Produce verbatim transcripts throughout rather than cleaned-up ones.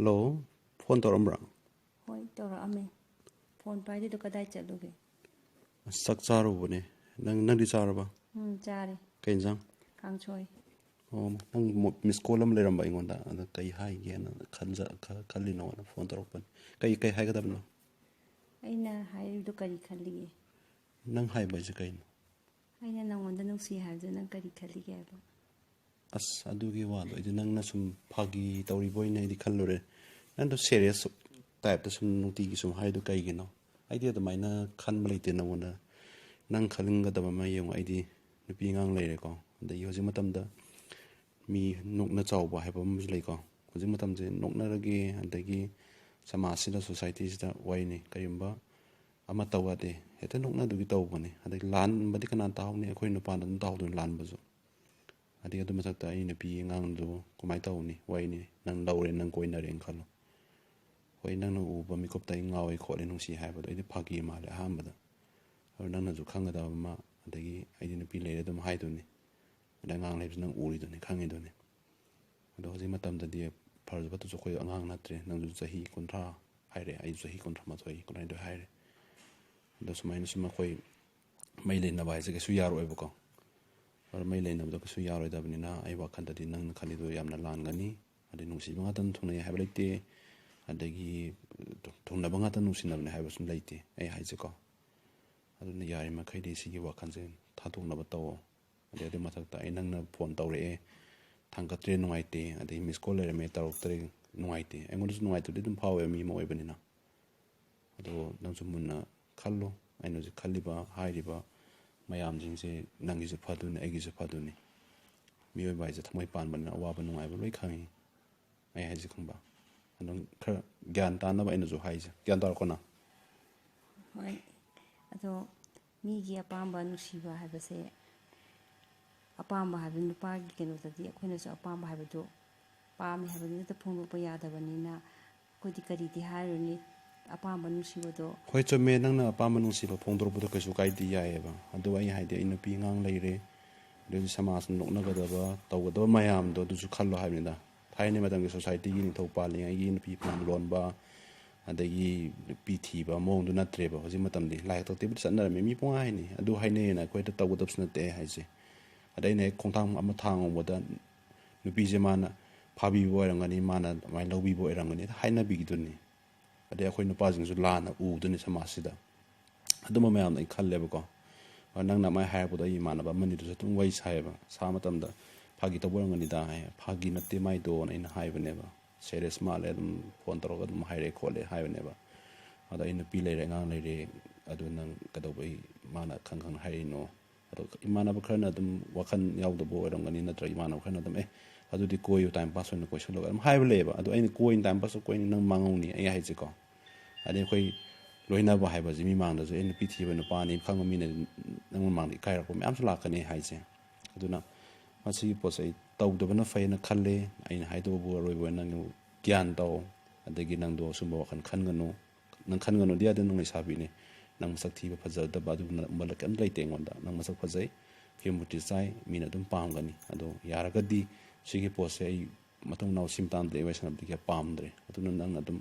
Hello, phone ꯇꯧꯔꯛꯑꯝꯕ꯭ꯔꯥ? ꯍꯣꯏ, ꯇꯧꯔꯛꯑꯝꯃꯦ꯫ Phone ꯄꯥꯏꯗ꯭ꯔꯤꯗꯣ ꯀꯗꯥꯏ ꯆꯠꯂꯨꯒꯦ? ꯑꯁ, ꯆꯥꯛ ꯆꯥꯔꯨꯕꯅꯦ꯫ ꯅꯪ, ꯅꯪꯗꯤ ꯆꯥꯔꯕ? ꯎꯝ, ꯆꯥꯔꯦ꯫ ꯀꯩ ꯏꯟꯖꯥꯡ? ꯀꯥꯡꯁꯣꯏ꯫ ꯑꯣ, ꯅꯪ ꯃꯤꯁ ꯀꯣꯜ ꯑꯃ ꯂꯩꯔꯝꯕ ꯑꯩꯉꯣꯟꯗ, ꯑꯗ ꯀꯩ ꯍꯥꯏꯒꯦꯅ ꯈꯟꯖ-, ꯈ-, ꯈꯜꯂꯤꯅꯣꯅ ꯐꯣꯟ ꯇꯧꯔꯛꯄꯅꯤ꯫ ꯀꯩ, ꯀꯩ ꯍꯥꯏꯒꯗꯕꯅꯣ? ꯑꯩꯅ ꯍꯥꯏꯔꯤꯕꯗꯨ ꯀꯔꯤ ꯈꯜꯂꯤꯒꯦ? ꯅꯪ ꯍꯥꯏꯕ ꯍꯥꯏꯁꯦ ꯀꯩꯅꯣ? ꯑꯩꯅ ꯅꯪꯉꯣꯟꯗ ꯅꯨꯡꯁꯤ ꯍꯥꯏꯕꯗꯨ ꯅꯪ ꯀꯔꯤ ꯈꯜꯂꯤꯒꯦ ꯍꯥꯏꯕ? ꯑꯁ, ꯑꯗꯨꯒꯤ ꯋꯥꯗꯣ ꯑꯩꯗꯤ ꯅꯪꯅ ꯁꯨꯝ ꯐꯥꯒꯤ ꯇꯧꯔꯤꯕꯣꯏꯅ ꯑꯩꯗꯤ ꯈꯜꯂꯨꯔꯦ꯫ ꯅꯪꯗꯣ ꯁꯦꯔꯤꯌꯁ ꯇꯥꯏꯞꯇ ꯁꯨꯝ ꯅꯨꯡꯇꯤꯒꯤ ꯁꯨꯝ ꯍꯥꯏꯗꯣ ꯀꯩꯒꯤꯅꯣ? ꯑꯩꯗꯤ ꯑꯗꯨꯃꯥꯏꯅ ꯈꯟꯕ ꯂꯩꯇꯦ ꯅꯪꯉꯣꯟꯗ꯫ ꯅꯪ ꯈꯟꯒꯗꯕ ꯑꯃ ꯌꯦꯡꯉꯣ, ꯑꯩꯗꯤ ꯅꯨꯄꯤ ꯑꯉꯥꯡ ꯂꯩꯔꯦꯀꯣ, ꯑꯗꯒꯤ ꯍꯧꯖꯤꯛ ꯃꯇꯝꯗ ꯃꯤ ꯅꯣꯛꯅ ꯆꯥꯎꯕ ꯍꯥꯏꯕ ꯑꯃꯁꯨ ꯂꯩꯀꯣ꯫ ꯍꯧꯖꯤꯛ ꯃꯇꯝꯁꯦ ꯅꯣꯛꯅꯔꯒꯦ, ꯑꯗꯒꯤ ꯁꯃꯥꯖꯁꯤꯗ, ꯁꯣꯁꯥꯏꯇꯤꯁꯤꯗ ꯋꯥꯔꯤꯅꯤ, ꯀꯔꯤꯒꯨꯝꯕ ꯑꯃ ꯇꯧ ꯌꯥꯗꯦ, ꯍꯦꯛꯇ ꯅꯣꯛꯅꯗꯨꯒꯤ ꯇꯧꯕꯅꯤ꯫ ꯑꯗꯩ ꯂꯥꯟꯕꯗꯤ ꯀꯅꯥ ꯇꯥꯍꯧꯅꯤ? ꯑꯩꯈꯣꯏ ꯅꯨꯄꯥꯗ ꯑꯗꯨꯝ ꯇꯥꯍꯧꯗꯣꯏꯅꯤ ꯂꯥꯟꯕꯁꯨ꯫ ꯑꯗꯩ ꯑꯗꯨ ꯃꯊꯛꯇ ꯑꯩ ꯅꯨꯄꯤ ꯑꯉꯥꯡꯗꯨ ꯀꯃꯥꯏꯅ ꯇꯧꯅꯤ? ꯋꯥꯔꯤꯅꯤ, ꯅꯪ ꯂꯧꯔꯦ, ꯅꯪ ꯀꯣꯏꯅꯔꯦꯅ ꯈꯜꯂꯣ꯫ ꯍꯣꯏ, ꯅꯪꯅ ꯎꯕ ꯃꯤꯀꯨꯞꯇ ꯑꯩ ꯉꯥꯎꯋꯦ ꯈꯣꯠꯂꯦ, ꯅꯨꯡꯁꯤ ꯍꯥꯏꯕꯗꯣ ꯑꯩꯗꯤ ꯐꯥꯒꯤ ꯃꯥꯜꯂꯦ ꯑꯍꯥꯟꯕꯗ꯫ ꯑꯗꯨ ꯅꯪꯅꯁꯨ ꯈꯪꯒꯗꯕ ꯑꯃ, ꯑꯗꯒꯤ ꯑꯩꯗꯤ ꯅꯨꯄꯤ ꯂꯩꯔꯦ ꯑꯗꯨꯝ ꯍꯥꯏꯗꯨꯅꯤ, ꯑꯗꯩ ꯑꯉꯥꯡ ꯂꯩꯕꯁꯨ ꯅꯪ ꯎꯔꯤꯗꯨꯅꯤ, ꯈꯪꯉꯤꯗꯨꯅꯤ꯫ ꯑꯗꯣ ꯍꯧꯖꯤꯛ ꯃꯇꯝꯗꯗꯤ ꯐꯔꯁꯨ ꯐꯠꯇ꯭ꯔꯁꯨ ꯑꯩꯈꯣꯏ ꯑꯉꯥꯡ ꯅꯠꯇ꯭ꯔꯦ꯫ ꯅꯪꯁꯨ ꯆꯍꯤ ꯀꯨꯟꯊ꯭ꯔꯥ ꯍꯥꯏꯔꯦ, ꯑꯩꯁꯨ ꯆꯍꯤ ꯀꯨꯟꯊ꯭ꯔꯥ ꯃꯥꯊꯣꯏ, ꯀꯨꯟꯊ꯭ꯔꯥꯅꯤꯊꯣꯏ ꯍꯥꯏꯔꯦ꯫ ꯑꯗꯣ ꯁꯨꯃꯥꯏꯅ ꯁꯨꯝ ꯑꯩꯈꯣꯏ ꯃꯩ ꯂꯩꯅꯕ ꯍꯥꯏꯁꯦ ꯀꯩꯁꯨ ꯌꯥꯔꯣꯏꯕꯀꯣ꯫ ꯑꯗꯣ ꯃꯩ ꯂꯩꯅꯕꯗꯣ ꯀꯩꯁꯨ ꯌꯥꯔꯣꯏꯗꯕꯅꯤꯅ, ꯑꯩ ꯋꯥꯈꯜꯗꯗꯤ ꯅꯪꯅ ꯈꯜꯂꯤꯗꯣ ꯌꯥꯝꯅ ꯂꯥꯟꯒꯅꯤ꯫ ꯑꯗꯩ ꯅꯨꯡꯁꯤꯕ ꯉꯥꯛꯇꯅ ꯊꯨꯡꯅꯩ ꯍꯥꯏꯕ ꯂꯩꯇꯦ, ꯑꯗꯒꯤ ꯊꯨꯡꯅꯕ ꯉꯥꯛꯇ ꯅꯨꯡꯁꯤꯅꯕꯅꯦ ꯍꯥꯏꯕꯁꯨ ꯂꯩꯇꯦ ꯑꯩ ꯍꯥꯏꯁꯦꯀꯣ꯫ ꯑꯗꯨꯅ ꯌꯥꯔꯤꯃꯈꯩꯗꯤ ꯁꯤꯒꯤ ꯋꯥꯈꯜꯁꯦ ꯊꯥꯗꯣꯛꯅꯕ ꯇꯧꯑꯣ꯫ ꯑꯗꯩ ꯑꯗꯨ ꯃꯊꯛꯇ ꯑꯩ, ꯅꯪꯅ ꯐꯣꯟ ꯇꯧꯔꯛꯑꯦ, ꯊꯥꯡꯒꯠꯇ꯭ꯔꯦ, ꯅꯨꯡꯉꯥꯏꯇꯦ, ꯑꯗꯩ ꯃꯤꯁ ꯀꯣꯜ ꯂꯩꯔꯝꯃꯦ, ꯇꯧꯔꯛꯇ꯭ꯔꯦ, ꯅꯨꯡꯉꯥꯏꯇꯦ꯫ ꯑꯩꯉꯣꯟꯗꯁꯨ ꯅꯨꯡꯉꯥꯏꯇꯕꯗꯤ ꯑꯗꯨꯝ ꯐꯥꯎꯋꯦꯕ, ꯃꯤ ꯑꯃ ꯑꯣꯏꯕꯅꯤꯅ꯫ ꯑꯗꯣ ꯅꯪꯁꯨ ꯃꯨꯟꯅ ꯈꯜꯂꯣ꯫ ꯑꯩꯅ ꯍꯧꯖꯤꯛ ꯈꯜꯂꯤꯕ, ꯍꯥꯏꯔꯤꯕ ꯃꯌꯥꯝꯁꯤꯡꯁꯦ ꯅꯪꯒꯤꯁꯨ ꯐꯗꯣꯏꯅꯤ, ꯑꯩꯒꯤꯁꯨ ꯐꯗꯣꯏꯅꯤ꯫ ꯃꯤꯑꯣꯏꯕ ꯍꯥꯏꯁꯦ ꯊꯃꯣꯏ ꯄꯥꯟꯕꯅꯤꯅ ꯑꯋꯥꯕ ꯅꯨꯡꯉꯥꯏꯕ ꯂꯣꯏ ꯈꯪꯉꯤ꯫ ꯑꯩ ꯍꯥꯏꯁꯦ ꯈꯪꯕ? ꯑꯗꯨꯝ ꯈꯔ ꯒ꯭ꯌꯥꯟ ꯇꯥꯅꯕ ꯑꯩꯅꯁꯨ ꯍꯥꯏꯁꯦ꯫ ꯒ꯭ꯌꯥꯟ ꯇꯥꯔꯛꯄ ꯅꯪ? ꯍꯣꯏ, ꯑꯗꯣ ꯃꯤꯒꯤ ꯑꯄꯥꯝꯕ ꯅꯨꯡꯁꯤꯕ ꯍꯥꯏꯕꯁꯦ, ꯑꯄꯥꯝꯕ ꯍꯥꯏꯕ ꯅꯨꯄꯥꯒꯤ ꯀꯩꯅꯣꯗꯗꯤ ꯑꯩꯈꯣꯏꯅꯁꯨ ꯑꯄꯥꯝꯕ ꯍꯥꯏꯕꯗꯨ ꯄꯥꯝꯃꯤ ꯍꯥꯏꯕꯗꯨ ꯍꯦꯛꯇ ꯐꯣꯡꯗꯣꯛꯄ ꯌꯥꯗꯕꯅꯤꯅ, ꯑꯩꯈꯣꯏꯗꯤ ꯀꯔꯤꯗꯤ ꯍꯥꯏꯔꯨꯅꯤ? ꯑꯄꯥꯝꯕ ꯅꯨꯡꯁꯤꯕꯗꯣ꯫ ꯍꯣꯏ, ꯆꯨꯝꯃꯦ, ꯅꯪꯅ ꯑꯄꯥꯝꯕ ꯅꯨꯡꯁꯤꯕ ꯐꯣꯡꯗꯣꯔꯛꯄꯗꯣ ꯀꯩꯁꯨ ꯀꯥꯏꯗꯦ, ꯌꯥꯏꯑꯕ꯫ ꯑꯗꯨ ꯑꯩ ꯍꯥꯏꯗꯤ, ꯑꯩ ꯅꯨꯄꯤ ꯑꯉꯥꯡ ꯂꯩꯔꯦ, ꯑꯗꯨꯗꯤ ꯁꯃꯥꯖꯅ ꯅꯣꯛꯅꯒꯗꯕ, ꯇꯧꯒꯗꯕ ꯃꯌꯥꯝꯗꯣ ꯑꯗꯨꯁꯨ ꯈꯜꯂꯣ ꯍꯥꯏꯕꯅꯤꯗ꯫ ꯊꯥꯏꯅ ꯃꯇꯝꯒꯤ ꯁꯣꯁꯥꯏꯇꯤꯒꯤ ꯅꯤꯡꯊꯧ ꯄꯥꯜꯂꯤꯉꯩꯒꯤ ꯅꯨꯄꯤ ꯐꯅꯌꯥꯝ ꯂꯣꯟꯕ, ꯑꯗꯒꯤ ꯅꯨꯄꯤ ꯊꯤꯕ ꯃꯑꯣꯡꯗꯨ ꯅꯠꯇ꯭ꯔꯦꯕ꯫ ꯍꯧꯖꯤꯛ ꯃꯇꯝꯗꯤ ꯂꯥꯏ ꯍꯥꯛꯇꯛꯇꯤꯕꯨꯗꯤ ꯆꯠꯅꯔꯝꯃꯤ, ꯃꯤ ꯄꯨꯡꯍꯥꯏ ꯍꯥꯏꯅꯤ꯫ ꯑꯗꯨ ꯍꯥꯏꯅꯩꯌꯦꯅ ꯑꯩꯈꯣꯏꯗ ꯇꯧꯒꯗꯕꯁꯨ ꯅꯠꯇꯦ ꯑꯩ ꯍꯥꯏꯁꯦ꯫ ꯑꯗ ꯑꯩꯅ ꯍꯦꯛ ꯈꯣꯡꯊꯥꯡ ꯑꯃ ꯊꯥꯡꯉꯨꯕꯗ ꯅꯨꯄꯤꯁꯦ ꯃꯥꯅ ꯐꯥꯕꯤꯕ ꯑꯣꯏꯔꯝꯒꯅꯤ, ꯃꯥꯅ ꯑꯗꯨꯃꯥꯏꯅ ꯂꯧꯕꯤꯕ ꯑꯣꯏꯔꯝꯒꯅꯤ ꯍꯥꯏꯅꯕꯤꯒꯤꯗꯨꯅꯤ꯫ ꯑꯗꯩ ꯑꯩꯈꯣꯏ ꯅꯨꯄꯥꯁꯤꯡꯁꯨ ꯂꯥꯟꯅ ꯎꯗꯨꯅꯤ ꯁꯃꯥꯖꯁꯤꯗ꯫ ꯑꯗꯨꯝꯕ ꯃꯌꯥꯝꯗꯣ ꯑꯩ ꯈꯜꯂꯦꯕꯀꯣ꯫ ꯑꯗꯣ ꯅꯪꯅ ꯑꯃꯥꯏ ꯍꯥꯏꯔꯛꯄꯗꯣ ꯑꯩ ꯏꯃꯥꯟꯅꯕ ꯑꯃꯅꯤꯗꯨꯁꯨ ꯑꯗꯨꯝ ꯋꯥꯔꯤ ꯁꯥꯏꯌꯦꯕ꯫ ꯁꯥꯕ ꯃꯇꯝꯗ "ꯐꯥꯒꯤ ꯇꯧꯕ ꯑꯣꯏꯔꯝꯒꯅꯤꯗ" ꯍꯥꯏ꯫ "ꯐꯥꯒꯤ ꯅꯠꯇꯦ ꯃꯥꯏꯗꯣꯅ" ꯑꯩꯅ ꯍꯥꯏꯕꯅꯦꯕ꯫ "ꯁꯦꯔꯤꯌꯁ ꯃꯥꯜꯂꯦ, ꯑꯗꯨꯝ ꯐꯣꯟ ꯇꯧꯔꯒ ꯑꯗꯨꯝ ꯍꯥꯏꯔꯛꯑꯦ ꯈꯣꯠꯂꯦ" ꯍꯥꯏꯕꯅꯦꯕ꯫ ꯑꯗꯣ "ꯑꯩ ꯅꯨꯄꯤ ꯂꯩꯔꯦ, ꯑꯉꯥꯡ ꯂꯩꯔꯦ, ꯑꯗꯨ ꯅꯪ ꯀꯩꯗꯧꯕꯩ ꯃꯥꯅ ꯈꯪ ꯈꯪꯅ ꯍꯥꯏꯔꯛꯏꯅꯣ?" ꯑꯗꯣ ꯏꯃꯥꯟꯅꯕ ꯈꯔꯅ ꯑꯗꯨꯝ ꯋꯥꯈꯜ ꯌꯥꯎꯗꯕ ꯑꯣꯏꯔꯝꯒꯅꯤ, ꯅꯠꯇ꯭ꯔꯒ ꯏꯃꯥꯟꯅꯕ ꯈꯔꯅ ꯑꯗꯨꯝ "ꯑꯦ, ꯑꯗꯨꯗꯤ ꯀꯣꯏꯌꯨ, ꯇꯥꯏꯝ ꯄꯥꯁ ꯑꯣꯏꯅ ꯀꯣꯏꯁꯜꯂꯒ" ꯑꯗꯨꯝ ꯍꯥꯏꯕ ꯂꯩꯌꯦꯕ꯫ ꯑꯗꯣ ꯑꯩꯅ "ꯀꯣꯏꯅ ꯇꯥꯏꯝ ꯄꯥꯁ ꯀꯣꯏꯅꯤ, ꯅꯪ ꯃꯥꯡꯍꯧꯅꯤ" ꯑꯩ ꯍꯥꯏꯁꯦꯀꯣ꯫ ꯑꯗꯩ ꯑꯩꯈꯣꯏ ꯂꯣꯏꯅꯕ ꯍꯥꯏꯕꯁꯤ ꯃꯤ ꯃꯥꯡꯗꯁꯨ "ꯑꯦ, ꯅꯨꯄꯤ ꯊꯤꯕ ꯅꯨꯄꯥꯅꯤ" ꯈꯪꯕ ꯃꯤꯅ ꯅꯪ ꯃꯃꯥꯡꯗ ꯏꯀꯥꯏꯔꯛꯄ ꯃꯌꯥꯝꯁꯨ ꯂꯥꯛꯀꯅꯤ ꯍꯥꯏꯁꯦ꯫ ꯑꯗꯨꯅ ꯃꯁꯤꯒꯤ ꯄꯣꯠꯁꯦ ꯑꯩ ꯇꯧꯗꯕꯅ ꯐꯩꯅ ꯈꯜꯂꯦ꯫ ꯑꯩꯅ ꯍꯥꯏꯗꯧꯕꯕꯨ ꯑꯔꯣꯏꯕ ꯑꯣꯏꯅ ꯅꯪ ꯒ꯭ꯌꯥꯟ ꯇꯧ, ꯑꯗꯒꯤ ꯅꯪꯗꯣ ꯑꯁꯨꯝꯕ ꯋꯥꯈꯜ ꯈꯟꯒꯅꯨ꯫ ꯅꯪ ꯈꯟꯒꯅꯨꯗꯤ ꯌꯥꯗꯦ, ꯅꯪ ꯂꯩꯁꯥꯕꯤꯅꯤ꯫ ꯅꯪ ꯃꯁꯛ ꯊꯤꯕ ꯐꯖꯗꯕ ꯑꯗꯨꯒꯨꯝꯕ ꯀꯩꯝꯇ ꯂꯩꯇꯦ ꯑꯩꯉꯣꯟꯗ꯫ ꯅꯪ ꯃꯁꯛ ꯐꯖꯩ, ꯐꯤꯂꯝ ꯃꯨꯔꯇꯤ ꯆꯥꯏ, ꯃꯤꯅ ꯑꯗꯨꯝ ꯄꯥꯝꯒꯅꯤ꯫ ꯑꯗꯣ ꯌꯥꯔꯒꯗꯤ ꯁꯤꯒꯤ ꯄꯣꯠꯁꯦ ꯑꯩ ꯃꯇꯨꯡ ꯃꯅꯥꯎ ꯁꯤ ꯃꯇꯥꯡꯗꯗꯤ ꯑꯩ ꯋꯥꯔꯤ ꯁꯥꯟꯅꯕꯗꯤ ꯀꯌꯥ ꯄꯥꯝꯗ꯭ꯔꯦ꯫ ꯑꯗꯨꯅ ꯅꯪꯅ ꯑꯗꯨꯝ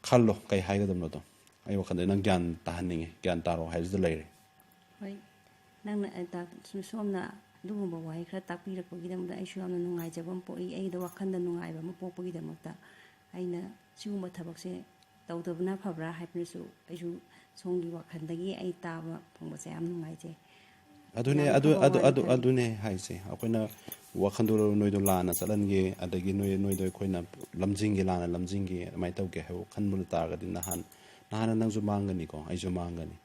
ꯈꯜꯂꯣ ꯀꯩ ꯍꯥꯏꯒꯗꯕꯅꯣꯗꯣ꯫ ꯑꯩ ꯋꯥꯈꯜꯗ ꯅꯪ ꯒ꯭ꯌꯥꯟ ꯇꯥꯍꯟꯅꯤꯡꯉꯤ, ꯒ꯭ꯌꯥꯟ ꯇꯥꯔꯣ ꯍꯥꯏꯕꯁꯤꯗ ꯂꯩꯔꯦ꯫ ꯍꯣꯏ, ꯅꯪꯅ ꯑ, ꯇꯥ-, ꯁꯣꯝꯅ ꯑꯗꯨꯒꯨꯝꯕ ꯋꯥꯍꯩ ꯈꯔ ꯇꯥꯛꯄꯤꯔꯛꯄꯒꯤꯗꯃꯛꯇ ꯑꯩꯁꯨ ꯌꯥꯝꯅ ꯅꯨꯡꯉꯥꯏꯖꯕ ꯑꯃ ꯄꯣꯛꯏ꯫ ꯑꯩꯗ ꯋꯥꯈꯜꯗ ꯅꯨꯡꯉꯥꯏꯕ ꯑꯃ ꯄꯣꯛꯄꯒꯤꯗꯃꯛꯇ ꯑꯩꯅ ꯁꯤꯒꯨꯝꯕ ꯊꯕꯛꯁꯦ ꯇꯧꯗꯕꯅ ꯐꯕ꯭ꯔꯥ ꯍꯥꯏꯕꯅꯁꯨ ꯑꯩꯁꯨ ꯁꯣꯝꯒꯤ ꯋꯥꯈꯜꯗꯒꯤ ꯑꯩ ꯇꯥꯕ ꯐꯪꯕꯁꯦ ꯌꯥꯝ ꯅꯨꯡꯉꯥꯏꯖꯩ꯫ ꯑꯗꯨꯅꯦ ꯌꯥꯝ ꯑꯗꯨ ꯐꯕ ꯑꯗꯨ ꯋꯥꯅꯤ ꯑꯗꯨ ꯈꯜꯂꯤ꯫ ꯑꯗꯨꯅꯦ ꯍꯥꯏꯁꯦ꯫ ꯑꯩꯈꯣꯏꯅ ꯋꯥꯈꯜꯗꯣ ꯅꯣꯏꯗꯣ ꯂꯥꯟꯅ ꯆꯠꯍꯟꯒꯦ, ꯑꯗꯒꯤ ꯅꯣꯏ ꯅꯣꯏꯗꯣ ꯑꯩꯈꯣꯏꯅ ꯂꯝꯖꯤꯡꯒꯦ, ꯂꯥꯟꯅ ꯂꯝꯖꯤꯡꯒꯦ, ꯑꯗꯨꯃꯥꯏꯅ ꯇꯧꯒꯦ ꯍꯥꯏꯕ ꯈꯟꯕ ꯇꯥꯔꯒꯗꯤ ꯅꯍꯥꯟ ꯅꯍꯥꯟꯅ ꯅꯪꯁꯨ ꯃꯥꯡꯒꯅꯤꯀꯣ, ꯑꯩꯁꯨ ꯃꯥꯡꯒꯅꯤ꯫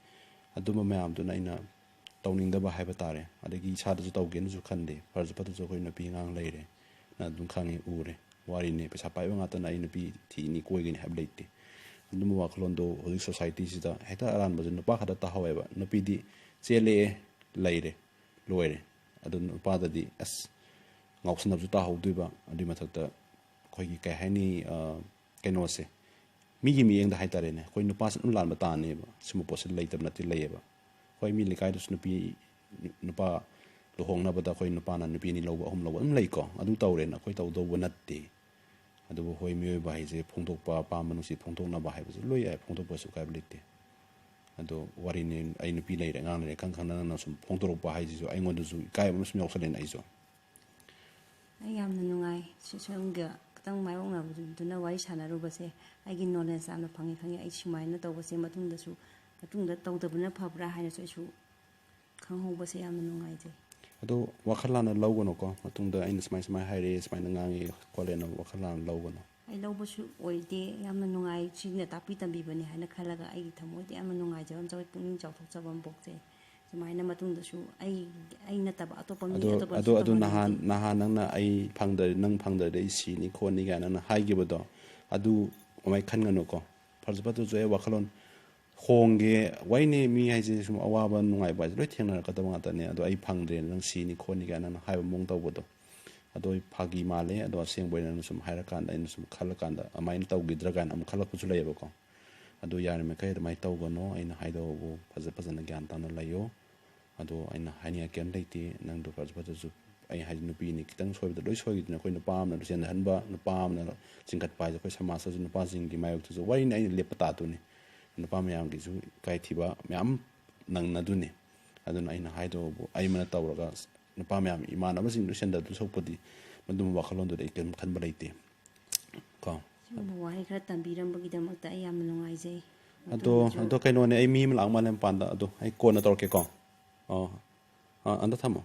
ꯑꯗꯨꯝꯕ ꯃꯌꯥꯝꯗꯨꯅ ꯑꯩꯅ ꯇꯧꯅꯤꯡꯗꯕ ꯍꯥꯏꯕ ꯇꯥꯔꯦ꯫ ꯑꯗꯒꯤ ꯏꯁꯥꯗꯁꯨ ꯇꯧꯒꯦꯅꯁꯨ ꯈꯟꯗꯦ꯫ ꯐꯔꯁꯨ ꯐꯠꯇ꯭ꯔꯁꯨ ꯑꯩꯈꯣꯏ ꯅꯨꯄꯤ ꯑꯉꯥꯡ ꯂꯩꯔꯦ, ꯅꯪ ꯑꯗꯨꯝ ꯈꯪꯉꯤ, ꯎꯔꯦ꯫ ꯋꯥꯔꯤꯅꯦ, ꯄꯩꯁꯥ ꯄꯥꯏꯕ ꯉꯥꯛꯇꯅ "ꯑꯩ ꯅꯨꯄꯤ ꯊꯤꯅꯤ, ꯀꯣꯏꯒꯅꯤ" ꯍꯥꯏꯕ ꯂꯩꯇꯦ꯫ ꯑꯗꯨꯝꯕ ꯋꯥꯈꯜꯂꯣꯟꯗꯣ ꯍꯧꯖꯤꯛ ꯁꯣꯁꯥꯏꯇꯤꯁꯤꯗ ꯍꯦꯛꯇ ꯑꯔꯥꯟꯕꯁꯦ ꯅꯨꯄꯥ ꯈꯛꯇ ꯇꯥꯍꯧꯋꯦꯕ꯫ ꯅꯨꯄꯤꯗꯤ ꯆꯦꯜꯂꯛꯑꯦ, ꯂꯩꯔꯦ, ꯂꯣꯏꯔꯦ꯫ ꯑꯗꯨ ꯅꯨꯄꯥꯗꯗꯤ ꯑꯁ ꯉꯥꯎꯁꯟꯅꯕꯁꯨ ꯇꯥꯍꯧꯗꯣꯏꯕ꯫ ꯑꯗꯨꯏ ꯃꯊꯛꯇ ꯑꯩꯈꯣꯏꯒꯤ ꯀꯩ ꯍꯥꯏꯅꯤ, ꯑ, ꯀꯩꯅꯣꯁꯦ, ꯃꯤꯒꯤ ꯃꯤꯠꯌꯦꯡꯗ ꯍꯥꯏꯇꯥꯔꯦꯅꯦ, ꯑꯩꯈꯣꯏ ꯅꯨꯄꯥꯁꯦ ꯑꯗꯨꯝ ꯂꯥꯟꯕ ꯇꯥꯅꯦꯕ꯫ ꯁꯤꯒꯨꯝꯕ ꯄꯣꯠꯁꯦ ꯂꯩꯇꯕ ꯅꯠꯇꯦ, ꯂꯩꯌꯦꯕ꯫ ꯍꯣꯏ, ꯃꯤ ꯂꯩꯀꯥꯏꯗꯁꯨ ꯅꯨꯄꯤ, ꯅꯨꯄꯥ ꯂꯨꯍꯣꯡꯅꯕꯗ ꯑꯩꯈꯣꯏ ꯅꯨꯄꯥꯅ ꯅꯨꯄꯤ ꯑꯅꯤ ꯂꯧꯕ, ꯑꯍꯨꯝ ꯂꯧꯕ ꯑꯗꯨꯝ ꯂꯩꯀꯣ꯫ ꯑꯗꯨ ꯇꯧꯔꯦꯅ ꯑꯩꯈꯣꯏ ꯇꯧꯗꯧꯕ ꯅꯠꯇꯦ꯫ ꯑꯗꯨꯕꯨ ꯍꯣꯏ, ꯃꯤꯑꯣꯏꯕ ꯍꯥꯏꯁꯦ ꯐꯣꯡꯗꯣꯛꯄ, ꯑꯄꯥꯝꯕ ꯅꯨꯡꯁꯤ ꯐꯣꯡꯗꯣꯛꯅꯕ ꯍꯥꯏꯕꯁꯨ ꯂꯣꯏ ꯌꯥꯏ, ꯐꯣꯡꯗꯣꯛꯄꯁꯨ ꯀꯥꯏꯕ ꯂꯩꯇꯦ꯫ ꯑꯗꯣ ꯋꯥꯔꯤꯅꯤ, ꯑꯩ ꯅꯨꯄꯤ ꯂꯩꯔꯦ, ꯑꯉꯥꯡ ꯂꯩꯔꯦ, ꯈꯪ ꯈꯪꯅ ꯅꯪꯅ ꯁꯨꯝ ꯐꯣꯡꯗꯣꯔꯛꯄ ꯍꯥꯏꯁꯤꯁꯨ ꯑꯩꯉꯣꯟꯗꯁꯨ ꯏꯀꯥꯏꯕ ꯑꯃ ꯁꯨꯝ ꯌꯥꯎꯁꯜꯂꯦꯅ ꯑꯩꯁꯨ꯫ ꯑꯩ ꯌꯥꯝꯅ ꯅꯨꯡꯉꯥꯏ꯫ ꯁꯤ ꯁꯣꯝꯒ ꯈꯤꯇꯪ ꯃꯥꯌꯣꯛꯅꯕꯗꯨꯅ ꯋꯥꯔꯤ ꯁꯥꯟꯅꯔꯨꯕꯁꯦ ꯑꯩꯒꯤ ꯅꯣꯂꯦꯖ ꯌꯥꯝꯅ ꯐꯪꯉꯦ, ꯈꯪꯉꯦ꯫ ꯑꯩ ꯁꯨꯃꯥꯏꯅ ꯇꯧꯕꯁꯦ ꯃꯇꯨꯡꯗꯁꯨ, ꯃꯇꯨꯡꯗ ꯇꯧꯗꯕꯅ ꯐꯕ꯭ꯔꯥ ꯍꯥꯏꯅꯁꯨ ꯑꯩꯁꯨ ꯈꯪꯍꯧꯕꯁꯦ ꯌꯥꯝꯅ ꯅꯨꯡꯉꯥꯏꯖꯩ꯫ ꯑꯗꯣ ꯋꯥꯈꯜ ꯂꯥꯟꯅ ꯂꯧꯒꯅꯨꯀꯣ꯫ ꯃꯇꯨꯡꯗ ꯑꯩꯅ ꯁꯨꯃꯥꯏ ꯁꯨꯃꯥꯏ ꯍꯥꯏꯔꯛꯑꯦ, ꯁꯨꯃꯥꯏꯅ ꯉꯥꯡꯉꯦ ꯈꯣꯠꯂꯦꯅ ꯋꯥꯈꯜ ꯂꯥꯟꯅ ꯂꯧꯒꯅꯨ꯫ ꯑꯩ ꯂꯧꯕꯁꯨ ꯑꯣꯏꯗꯦ, ꯌꯥꯝꯅ ꯅꯨꯡꯉꯥꯏ, ꯁꯤꯅ ꯇꯥꯛꯄꯤ ꯇꯝꯕꯤꯕꯅꯤ ꯍꯥꯏꯅ ꯈꯜꯂꯒ ꯑꯩꯒꯤ ꯊꯃꯣꯏꯗ ꯌꯥꯝꯅ ꯅꯨꯡꯉꯥꯏꯖꯕ ꯑꯃ ꯆꯥꯎꯏ, ꯄꯨꯛꯅꯤꯡ ꯆꯥꯎꯊꯣꯛꯆꯕ ꯑꯃ ꯄꯣꯛꯆꯩ꯫ ꯁꯨꯃꯥꯏꯅ ꯃꯇꯨꯡꯗꯁꯨ ꯑꯩ, ꯑꯩ ꯅꯠꯇꯕ ꯑꯇꯣꯞꯄ ꯃꯤ ꯑꯗꯣ ꯑꯇꯣꯞꯄꯅꯁꯨ ꯑꯗꯣ ꯑꯗꯨ ꯅꯍꯥꯟ ꯇꯧꯍꯟꯅꯤꯡꯗꯦ꯫ ꯅꯍꯥꯟ ꯅꯪꯅ ꯑꯩ ꯐꯪꯗ꯭ꯔꯗꯤ, ꯅꯪ ꯐꯪꯗ꯭ꯔꯗꯤ ꯑꯩ ꯁꯤꯅꯤ ꯈꯣꯠꯅꯤ ꯀꯥꯏꯅ ꯅꯪꯅ ꯍꯥꯏꯈꯤꯕꯗꯣ, ꯑꯗꯨ ꯑꯗꯨꯃꯥꯏꯅ ꯈꯟꯒꯅꯨꯀꯣ꯫ ꯐꯖ ꯐꯠꯇ꯭ꯔꯁꯨ ꯑꯩ ꯋꯥꯈꯜꯂꯣꯟ ꯍꯣꯡꯒꯦ꯫ ꯋꯥꯏꯅꯦ, ꯃꯤ ꯍꯥꯏꯁꯦ ꯁꯨꯝ ꯑꯋꯥꯕ ꯅꯨꯡꯉꯥꯏꯕ ꯍꯥꯏꯁꯦ ꯂꯣꯏ ꯊꯦꯡꯅꯔꯛꯀꯗꯕ ꯉꯥꯛꯇꯅꯦ꯫ ꯑꯗꯣ ꯑꯩ ꯐꯪꯗ꯭ꯔꯦ, ꯅꯪ ꯁꯤꯅꯤ ꯈꯣꯠꯅꯤ ꯀꯥꯏꯅ ꯅꯪꯅ ꯍꯥꯏꯕ ꯃꯑꯣꯡ ꯇꯧꯕꯗꯣ, ꯑꯗꯣ ꯑꯩ ꯐꯥꯒꯤ ꯃꯥꯜꯂꯦ꯫ ꯑꯗꯣ ꯑꯁꯦꯡꯕ ꯑꯣꯏꯅ ꯅꯪꯅ ꯁꯨꯝ ꯍꯥꯏꯔꯀꯥꯟꯗ ꯑꯩꯅ ꯁꯨꯝ ꯈꯜꯂꯀꯥꯟꯗ ꯑꯗꯨꯃꯥꯏꯅ ꯇꯧꯈꯤꯗ꯭ꯔꯥ ꯀꯥꯏꯅ ꯑꯃꯨꯛ ꯈꯜꯂꯛꯄꯁꯨ ꯂꯩꯌꯦꯕꯀꯣ꯫ ꯑꯗꯨ ꯌꯥꯔꯤꯃꯈꯩ ꯑꯗꯨꯃꯥꯏꯅ ꯇꯧꯒꯅꯣ꯫ ꯑꯩꯅ ꯍꯥꯏꯗꯧꯕꯕꯨ ꯐꯖ ꯐꯖꯅ ꯒ꯭ꯌꯥꯟ ꯇꯥꯅ ꯂꯩꯌꯣ꯫ ꯑꯗꯣ ꯑꯩꯅ ꯍꯥꯏꯅꯤꯡꯉꯥꯏ ꯀꯩꯝ ꯂꯩꯇꯦ꯫ ꯅꯪꯗꯣ ꯐꯖ ꯐꯖꯁꯨ, ꯑꯩ ꯍꯥꯏꯗꯤ ꯅꯨꯄꯤꯅꯤ, ꯈꯤꯇꯪ ꯁꯣꯏꯕꯗ ꯂꯣꯏ ꯁꯣꯏꯈꯤꯗꯅ꯫ ꯑꯩꯈꯣꯏ ꯅꯨꯄꯥ ꯑꯃꯅ ꯆꯦꯟꯊꯍꯟꯕ, ꯅꯨꯄꯥ ꯑꯃꯅ ꯆꯤꯡꯈꯠꯄ ꯍꯥꯏꯁꯦ ꯑꯩꯈꯣꯏ ꯁꯃꯥꯖꯇꯁꯨ ꯅꯨꯄꯥꯁꯤꯡꯒꯤ ꯃꯥꯌꯣꯛꯇꯁꯨ ꯋꯥꯔꯤꯅꯤ ꯑꯩꯅ ꯂꯦꯞꯄ ꯇꯥꯗꯣꯏꯅꯤ꯫ ꯅꯨꯄꯥ ꯃꯌꯥꯝꯒꯤꯁꯨ ꯏꯀꯥꯏꯊꯤꯕ ꯃꯌꯥꯝ ꯅꯪꯅꯗꯣꯏꯅꯤ꯫ ꯑꯗꯨꯅ ꯑꯩꯅ ꯍꯥꯏꯗꯧꯕꯕꯨ ꯑꯩꯃꯅ ꯇꯧꯔꯒ ꯅꯨꯄꯥ ꯃꯌꯥꯝ ꯏꯃꯥꯟꯅꯕꯁꯤꯡꯗꯨ ꯁꯦꯟꯗꯗꯨ ꯁꯣꯛꯄꯗꯤ ꯃꯗꯨꯝꯕ ꯋꯥꯈꯜꯂꯣꯟꯗꯨꯗꯤ ꯑꯩ ꯀꯔꯤꯝ ꯈꯟꯕ ꯂꯩꯇꯦ ꯀꯣ꯫ ꯁꯤꯒꯨꯝꯕ ꯋꯥꯍꯩ ꯈꯔ ꯇꯝꯕꯤꯔꯝꯕꯒꯤꯗꯃꯛꯇ ꯑꯩ ꯌꯥꯝꯅ ꯅꯨꯡꯉꯥꯏꯖꯩ꯫ ꯑꯗꯣ ꯃꯇꯨꯡꯗꯁꯨ ꯑꯗꯣ ꯀꯩꯅꯣꯅꯦ, ꯑꯩ ꯃꯤ ꯑꯃ ꯂꯥꯛ ꯃꯥꯜꯂꯦ ꯃꯄꯥꯟꯗ꯫ ꯑꯗꯣ ꯑꯩ ꯀꯣꯟꯅ ꯇꯧꯔꯛꯀꯦꯀꯣ꯫ ꯑꯣ, ꯑꯥ, ꯑꯝꯇ ꯊꯝꯃꯣ꯫